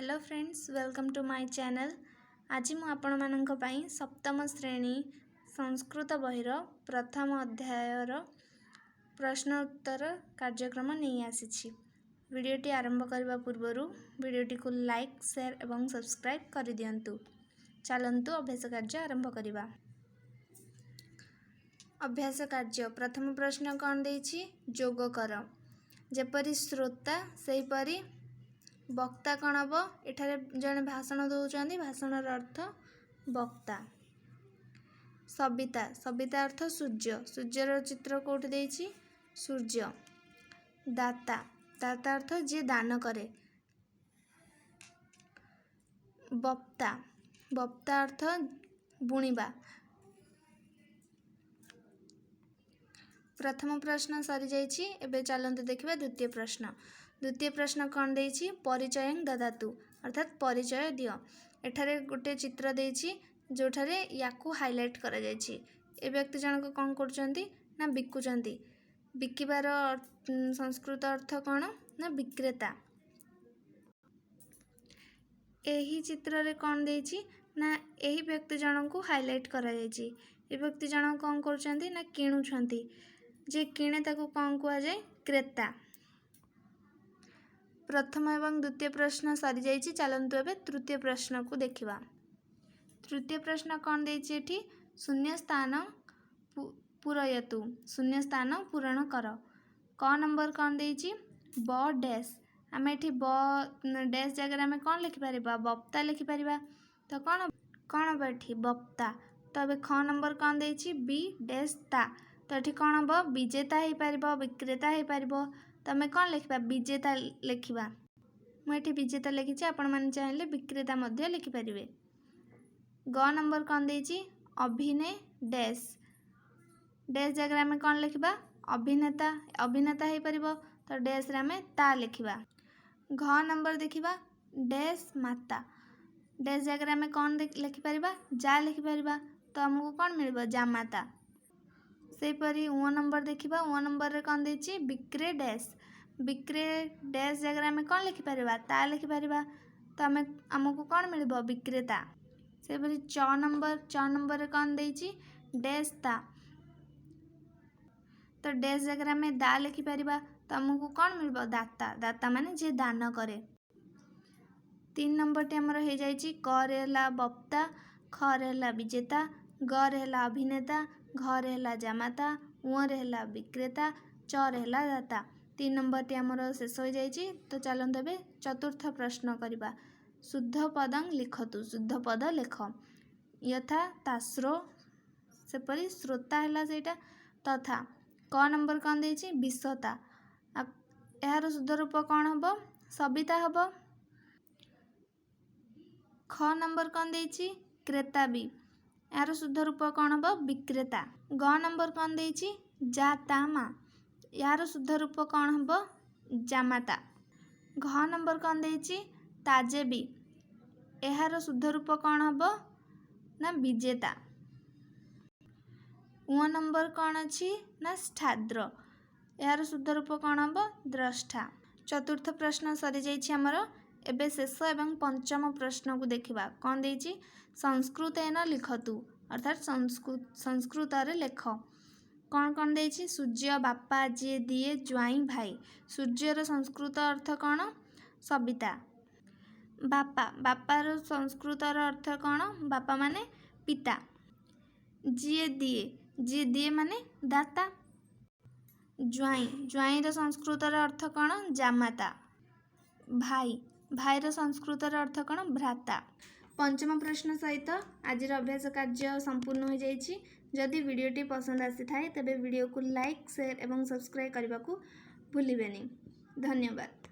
Hello friends, welcome to my channel. ଆଜି ମୁଁ ଆପଣମାନଙ୍କ ପାଇଁ ସପ୍ତମ ଶ୍ରେଣୀ ସଂସ୍କୃତ ବହିର ପ୍ରଥମ ଅଧ୍ୟାୟର ପ୍ରଶ୍ନ ଉତ୍ତର କାର୍ଯ୍ୟକ୍ରମ ନେଇ ଆସିଛି। ଭିଡ଼ିଓଟି ଆରମ୍ଭ କରିବା ପୂର୍ବରୁ ଭିଡ଼ିଓଟିକୁ ଲାଇକ୍, ସେୟାର ଏବଂ ସବସ୍କ୍ରାଇବ୍ କରିଦିଅନ୍ତୁ। ଚାଲନ୍ତୁ ଅଭ୍ୟାସ କାର୍ଯ୍ୟ ଆରମ୍ଭ କରିବା। ଅଭ୍ୟାସ କାର୍ଯ୍ୟ ପ୍ରଥମ ପ୍ରଶ୍ନ କ'ଣ ଦେଇଛି? ଯୋଗ କର। ଯେପରି ଶ୍ରୋତା ସେହିପରି ବକ୍ତା କ'ଣ ହେବ? ଏଠାରେ ଜଣେ ଭାଷଣ ଦେଉଛନ୍ତି, ଭାଷଣର ଅର୍ଥ ବକ୍ତା। ସବିତା, ସବିତା ଅର୍ଥ ସୂର୍ଯ୍ୟ। ସୂର୍ଯ୍ୟର ଚିତ୍ର କେଉଁଠି ଦେଇଛି? ସୂର୍ଯ୍ୟ। ଦାତା, ଦାତା ଅର୍ଥ ଯିଏ ଦାନ କରେ। ବକ୍ତା, ବକ୍ତା ଅର୍ଥ ବୁଣିବା। ପ୍ରଥମ ପ୍ରଶ୍ନ ସରିଯାଇଛି। ଏବେ ଚାଲନ୍ତୁ ଦେଖିବା ଦ୍ୱିତୀୟ ପ୍ରଶ୍ନ। ଦ୍ୱିତୀୟ ପ୍ରଶ୍ନ କ'ଣ ଦେଇଛି? ପରିଚୟଂ ଦଦାତୁ, ଅର୍ଥାତ୍ ପରିଚୟ ଦିଅ। ଏଠାରେ ଗୋଟେ ଚିତ୍ର ଦେଇଛି ଯେଉଁଠାରେ ୟାକୁ ହାଇଲାଇଟ୍ କରାଯାଇଛି। ଏ ବ୍ୟକ୍ତି ଜଣକ କ'ଣ କରୁଛନ୍ତି ନା ବିକୁଛନ୍ତି। ବିକିବାର ସଂସ୍କୃତ ଅର୍ଥ କ'ଣ ନା ବିକ୍ରେତା। ଏହି ଚିତ୍ରରେ କ'ଣ ଦେଇଛି ନା ଏହି ବ୍ୟକ୍ତି ଜଣଙ୍କୁ ହାଇଲାଇଟ୍ କରାଯାଇଛି। ଏ ବ୍ୟକ୍ତି ଜଣକ କ'ଣ କରୁଛନ୍ତି ନା କିଣୁଛନ୍ତି। ଯିଏ କିଣେ ତାକୁ କ'ଣ କୁହାଯାଏ? କ୍ରେତା। ପ୍ରଥମ ଏବଂ ଦ୍ୱିତୀୟ ପ୍ରଶ୍ନ ସରିଯାଇଛି। ଚାଲନ୍ତୁ ଏବେ ତୃତୀୟ ପ୍ରଶ୍ନକୁ ଦେଖିବା। ତୃତୀୟ ପ୍ରଶ୍ନ କ'ଣ ଦେଇଛି ଏଠି? ଶୂନ୍ୟ ସ୍ଥାନ ପୂରୟତୁ, ଶୂନ୍ୟ ସ୍ଥାନ ପୂରଣ କର। କ ନମ୍ବର କ'ଣ ଦେଇଛି? ବ ଡ୍ୟାସ୍। ଆମେ ଏଠି ବ ଡ୍ୟାସ୍ ଜାଗାରେ ଆମେ କ'ଣ ଲେଖିପାରିବା? ବକ୍ତା ଲେଖିପାରିବା। ତ କ'ଣ ହେବ ଏଠି? ବକ୍ତା। ତ ଏବେ ଖ ନମ୍ବର କ'ଣ ଦେଇଛି? ବି ଡ୍ୟାସ୍ ତା। ତ ଏଠି କ'ଣ ହେବ? ବିଜେତା ହେଇପାରିବ, ବିକ୍ରେତା ହେଇପାରିବ। ତ ଆମେ କ'ଣ ଲେଖିବା? ବିଜେତା ଲେଖିବା। ମୁଁ ଏଠି ବିଜେତା ଲେଖିଛି, ଆପଣମାନେ ଚାହିଁଲେ ବିକ୍ରେତା ମଧ୍ୟ ଲେଖିପାରିବେ। ଗ ନମ୍ବର କ'ଣ ଦେଇଛି? ଅଭିନେ ଡ୍ୟାସ୍। ଡ୍ୟାସ୍ ଜାଗାରେ ଆମେ କ'ଣ ଲେଖିବା? ଅଭିନେତା, ଅଭିନେତା ହେଇପାରିବ। ତ ଡ୍ୟାସ୍ରେ ଆମେ ତା ଲେଖିବା। ଘ ନମ୍ବର ଦେଖିବା, ଡ୍ୟାସ୍ ମାତା। ଡ୍ୟାସ୍ ଜାଗାରେ ଆମେ କ'ଣ ଲେଖିପାରିବା? ଯା ଲେଖିପାରିବା। ତ ଆମକୁ କ'ଣ ମିଳିବ? ଜାମାତା। ସେହିପରି ଉଁ ନମ୍ବର ଦେଖିବା। ଉଁ ନମ୍ବରରେ କ'ଣ ଦେଇଛି? ବିକ୍ରେ ଡ୍ୟାସ୍। ବିକ୍ରେ ଡ୍ୟାସ୍ ଜାଗାରେ ଆମେ କ'ଣ ଲେଖିପାରିବା? ତା ଲେଖିପାରିବା। ତ ଆମକୁ କ'ଣ ମିଳିବ? ବିକ୍ରେତା। ସେହିପରି ଚ ନମ୍ବର, ଚ ନମ୍ବରରେ କ'ଣ ଦେଇଛି? ଡ୍ୟାସ୍ ତା। ତ ଡ୍ୟାସ୍ ଜାଗାରେ ଆମେ ଦା ଲେଖିପାରିବା। ତ ଆମକୁ କ'ଣ ମିଳିବ? ଦାତା। ଦାତା ମାନେ ଯିଏ ଦାନ କରେ। 3 ନମ୍ବରଟି ଆମର ହେଇଯାଇଛି। କରେ ହେଲା ବକ୍ତା, ଖରେ ହେଲା ବିଜେତା, ଗରେ ହେଲା ଅଭିନେତା, ଘରେ ହେଲା ଜାମାତା, ଉଁରେ ହେଲା ବିକ୍ରେତା, ଚରେ ହେଲା ଦାତା। 3 ନମ୍ବରଟି ଆମର ଶେଷ ହୋଇଯାଇଛି। ତ ଚାଲନ୍ତୁ ଏବେ ଚତୁର୍ଥ ପ୍ରଶ୍ନ କରିବା। ଶୁଦ୍ଧ ପଦଂ ଲିଖତୁ, ଶୁଦ୍ଧ ପଦ ଲେଖ। ୟଥା ତାସ୍ରୋ, ସେପରି ଶ୍ରୋତା ହେଲା ସେଇଟା। ତଥା କ ନମ୍ବର କ'ଣ ଦେଇଛି? ବିଶତା। ଏହାର ଶୁଦ୍ଧ ରୂପ କ'ଣ ହେବ? ସବିତା ହେବ। ଖ ନମ୍ବର କ'ଣ ଦେଇଛି? କ୍ରେତା ବି। ଏହାର ଶୁଦ୍ଧ ରୂପ କ'ଣ ହେବ? ବିକ୍ରେତା। ଗ ନମ୍ବର କ'ଣ ଦେଇଛି? ଜାତାମା। ଏହାର ଶୁଦ୍ଧ ରୂପ କ'ଣ ହେବ? ଜାମାତା। ଘ ନମ୍ବର କ'ଣ ଦେଇଛି? ତାଜେବି। ଏହାର ଶୁଦ୍ଧ ରୂପ କ'ଣ ହେବ ନା ବିଜେତା। ଉଁ ନମ୍ବର କ'ଣ ଅଛି ନା ଷ୍ଠାଦ୍ର। ଏହାର ଶୁଦ୍ଧ ରୂପ କ'ଣ ହେବ? ଦ୍ରଷ୍ଟା। ଚତୁର୍ଥ ପ୍ରଶ୍ନ ସରିଯାଇଛି ଆମର। ଏବେ ଶେଷ ଏବଂ ପଞ୍ଚମ ପ୍ରଶ୍ନକୁ ଦେଖିବା। କ'ଣ ଦେଇଛି? ସଂସ୍କୃତେନ ଲିଖତୁ, ଅର୍ଥାତ୍ ସଂସ୍କୃତରେ ଲେଖ। କ'ଣ କ'ଣ ଦେଇଛି? ସୂର୍ଯ୍ୟ, ବାପା, ଯିଏ ଦିଏ, ଜ୍ୱାଇଁ, ଭାଇ। ସୂର୍ଯ୍ୟର ସଂସ୍କୃତ ଅର୍ଥ କ'ଣ? ସବିତା। ବାପା, ବାପାର ସଂସ୍କୃତର ଅର୍ଥ କ'ଣ? ବାପା ମାନେ ପିତା। ଯିଏ ଦିଏ, ଯିଏ ଦିଏ ମାନେ ଦାତା। ଜ୍ୱାଇଁ, ଜ୍ୱାଇଁର ସଂସ୍କୃତର ଅର୍ଥ କ'ଣ? ଜାମାତା। ଭାଇ, ଭାଇର ସଂସ୍କୃତର ଅର୍ଥ କ'ଣ? ଭ୍ରାତା। ପଞ୍ଚମ ପ୍ରଶ୍ନ ସହିତ ଆଜିର ଅଭ୍ୟାସ କାର୍ଯ୍ୟ ସମ୍ପୂର୍ଣ୍ଣ ହୋଇଯାଇଛି। ଯଦି ଭିଡ଼ିଓଟି ପସନ୍ଦ ଆସିଥାଏ ତେବେ ଭିଡ଼ିଓକୁ ଲାଇକ୍, ସେୟାର ଏବଂ ସବସ୍କ୍ରାଇବ୍ କରିବାକୁ ଭୁଲିବେନି। ଧନ୍ୟବାଦ।